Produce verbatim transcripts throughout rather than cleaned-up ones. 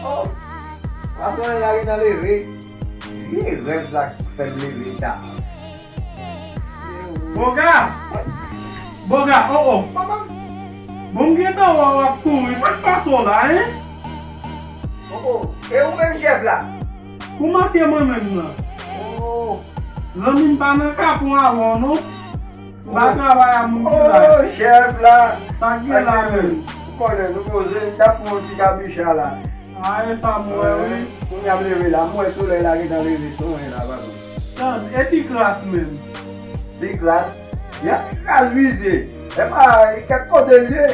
Oh, maten la gentan leve. Vye rèv sa k fè m leve ta. Boga! Boga, oh, oh. Bon, m gentan wè w ap kouri. Sa k pase w la, en? Oh, oh. E ou menm chèf la? Kouman se mwen menm nan? Oh. Zanmi m pa nan kapon avè w, non. M pa travay a moun ki la. Oh, chèf la. Sa k gen la menm? Ou konnen, nou poze, n ta fè yon ti kabicha la. A, e sa m wè, wi. Kounye a m leve la, m wè solèy la gentan leve sou mwen la, patwon. Tann, e ti kras menm? Ti kras? Y a ti kras vizye. Epa, kèk kote l ye?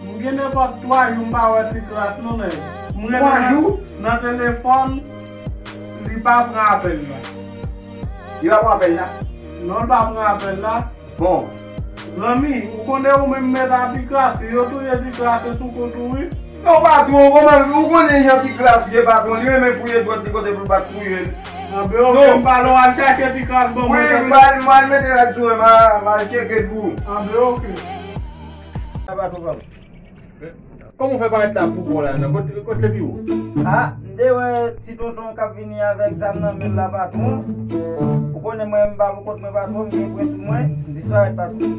M gen nenpòt twa jou m pa wè ti kras non, nèg. M rele nan, nan telefòn, li pa pran apèl la. Li pa pran apèl la? Non, li pa pran apèl la. Bon. Zanmi, ou konnen ou menm mèt a ti kras, yo touye ti kras sou kont ou, wi. Non, patwon, kòman, ou konnen jan ti kras ye, patwon, li renmen fouye dwèt li kote pou l pa t fouye l. Anben, oke, m pale w al chache ti kras ban mwen. Wi, m al, m al mete rad sou mwen, m a, m al tcheke l pou ou. Anben, oke. Sa patwon pa m. Kòman w fè parèt la pou kò w la, nan kot, kot lepi w? A, m te wè ti tonton k ap vini avèk zam nan men l la, patwon. Ou konnen mwen, m pa pou kont mwen, patwon, m gen pwen sou mwen, m disparèt, patwon.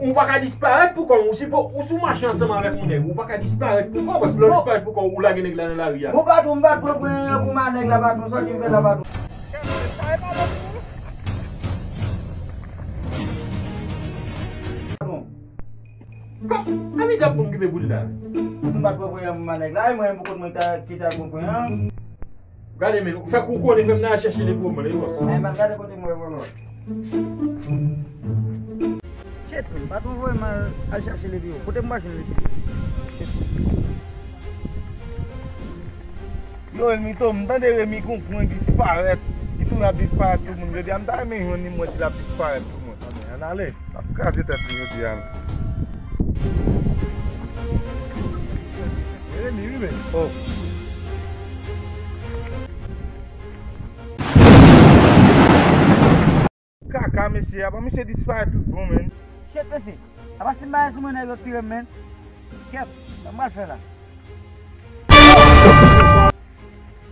Ou pa ka disparèt pou kò w, ou sipo, ou si w mache ansanm avèk yon nèg, ou pa ka disparèt pou kò w, paske lè w disparèt pou kò w, ou lage nèg la nan lari a. Bon, patwon, m pa t pran pwen an pou manèg la, patwon, sa w di m fè la, patwon. Patwon. Kòman, a mizè pou m rive pou l la? M pa t pran pwen an pou manèg la, e mwen pou kont mwen ta, ki ta pran pwen an. Gade men, fèk ou konnen fè m nan al chèche li pou mwen, li bòs. Ay, m al gade kote m wè vòlò. Shit, men, patwon voye m al, al chache li pou yo. Kote m pa jwenn li pou yo? Shit. Yo, Elmito, m tande Remi gon pwen disparèt. Li tounen ap disparèt tout moun. Jodi a, m ta renmen jwenn li, m wè si l ap disparèt pou mwen. Anben, ann ale. M ap kraze tèt li jodi a. E Remi, wi, men. Oh. Kaka, mesye, apa misye disparèt tout bon, men. Shit, mesye. Apa si m pa sou mwen, nèg yo tire m, men. Kèt, sa m pral fè la?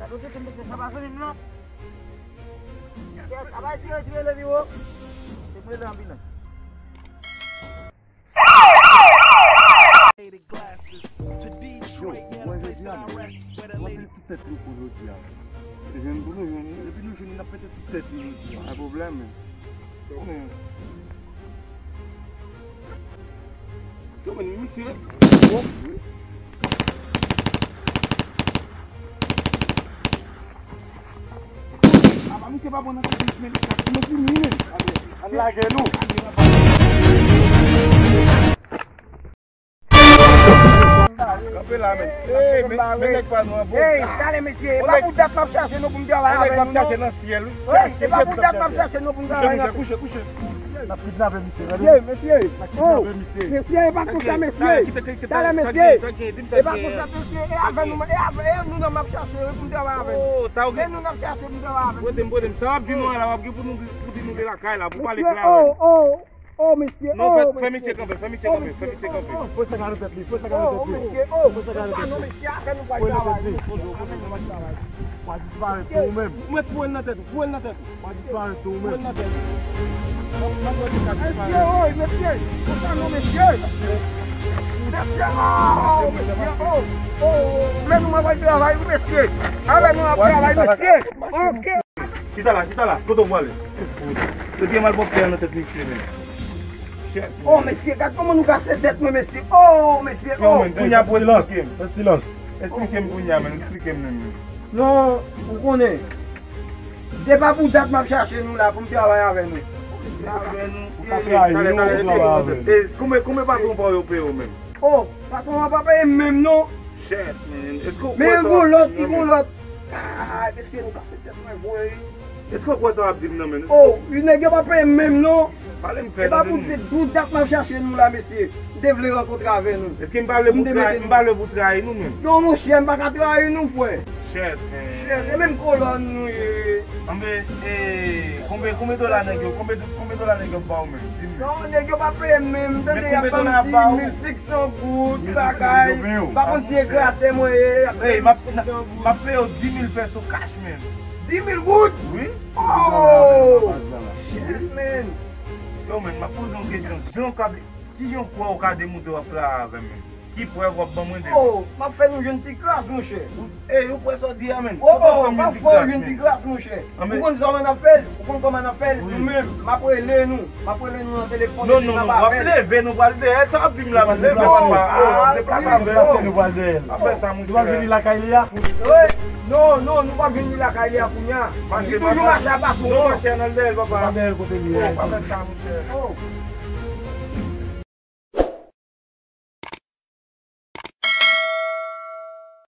Gade w tete m, mesye, sa pa zanmi m, non. Kèt, apa tire, tire levi wo. Se pou rele anbilans. Yo, mwen jodi a, men, nou ap pete tout tèt nou pou jodi a. Se jwenn pou nou jwenn, wi. Depi nou jwenn, n ap pete tout tèt nou jodi a. Pa pwoblèm, men. Yo, men. Yo, men, misye. Oh, wi. Apa misye pa bon nan tèt misye, men. Nou fini, men. Ann lage nou. Kanpe la, men. Ey, men, men nèg pa nou an bon. Ey, talè mesye, e pa pou dat m ap chache non pou m travay avè nou non. Nèg m ap chache nan syèl, wi. Ey, e pa pou dat m ap chache non pou m travay avè nou. Kouche, kouche, kouche. N ap kidnape misye, tande. Mesye, mesye. N ap kidnape misye. Mesye, e pa konsa, mesye. Talè, talè, mesye. E pa konsa, mesye. E avè nou, e avè, e nou nan m ap chache, wi, pou m travay avè nou. E nou n ap chache pou m travay avè nou. Prete m, prete m. Sa w ap di nou an la, w ap gen pou nou, pou di nou de lakay la, pou pale klè avè nou. Oh, oh. Oh, mesye, non, oh, fè, fè mesye kanpe, fè mesye kanpe, fè mesye kanpe. Fò sa gade tèt li, fò sa gade tèt li. Mesye, oh, fò sa gade tèt li. Mesye, avè nou pral travay. Poze w, poze w, poze w. W a disparèt tou ou menm. Ou mèt foure l nan tèt ou, foure l nan tèt ou. W a disparèt tou ou menm. Foure l nan tèt ou. Mesye, oh, mesye, konsa non, mesye. Mesye, oh, mesye, oh, oh. Men nou, mwen pral travay, wi, mesye. Avè nou, mwen pral travay, mesye. Ok. Chita la, chita la. Kote w prale? Yo gen malpwòpte a nan tèt misye, men. Shit, oh, mesye, gad kòman nou kase tèt mwen, mesye. Oh, mesye, oh. Yo, men, kounye a pou silans. Silans. Esplike m kounye a, men. Esplike m, men. Non, ou konnen. Se pa pou dat m ap chache nou la, pou m travay avè nou. Avè nou. Ou ka trayi nou, ou travay avè nou. E, konbyen, konbyen patwon pa w yo peye w menm? Oh, patwon an pa peye m menm, non. Shit, man. Èske w kwè sa? Men gon lòt, gon lòt. Ah, mesye, nou kase tèt mwen vre. Èske w kwè sa w ap di m nan, men? Oh, wi, nèg yo pa peye m menm, non. Pale m klè, tande m. E pa pou dat m ap chache nou la, mesye. M te vle rankontre avè nou. Èske m pa vle pou trayi, m pa vle pou trayi nou, men? Non, monchè, m pa ka trayi nou, frè. Shit, man. Shit, e menm kolòn nou ye. Anben, e, konbyen, konbyen dola nèg yo, konbyen, konbyen dola nèg yo ba w menm? Di m. Non, nèg yo pa peye m menm, tande, y ap ban m dis mil senk san goud, bagay. Pa konn si e gratè mwen ye, y ap ban m dis mil senk san goud. M ap peye w dis mil pèso cash menm. Dis mil goud? Wi. Oh! Shit, man. Yo, man, m ap poze yon kesyon. Jan w ka, ki jan w kwè w ka demontre w ap travay avè m, man? Ki prèv w ap ban mwen de li? Oh, m ap fè nou jwenn ti kras, monchè. Ey, ou kwè sa w di a, man? Oh, oh, m ap fè w jwenn ti kras, monchè. Ou konn sa w ap fè l? Ou konn kòman n ap fè l? Nou menm, m ap rele nou. M ap rele nou nan telefòn. Non, non, non, w ap leve, nou pral dèyè l. Sa w ap di m la, man? Leve, papa. Oh, deplase avè l. Nou pral dèyè l. Pa fè sa, monchè. Nou pral jwenn li lakay li a. Non, non, nou pap jwenn li lakay li a kounye a. Li toujou mache apa tou. Non, monchè, n al dèyè l, papa. Nou pa dèyè l kote li ye. Pa fè sa, monchè.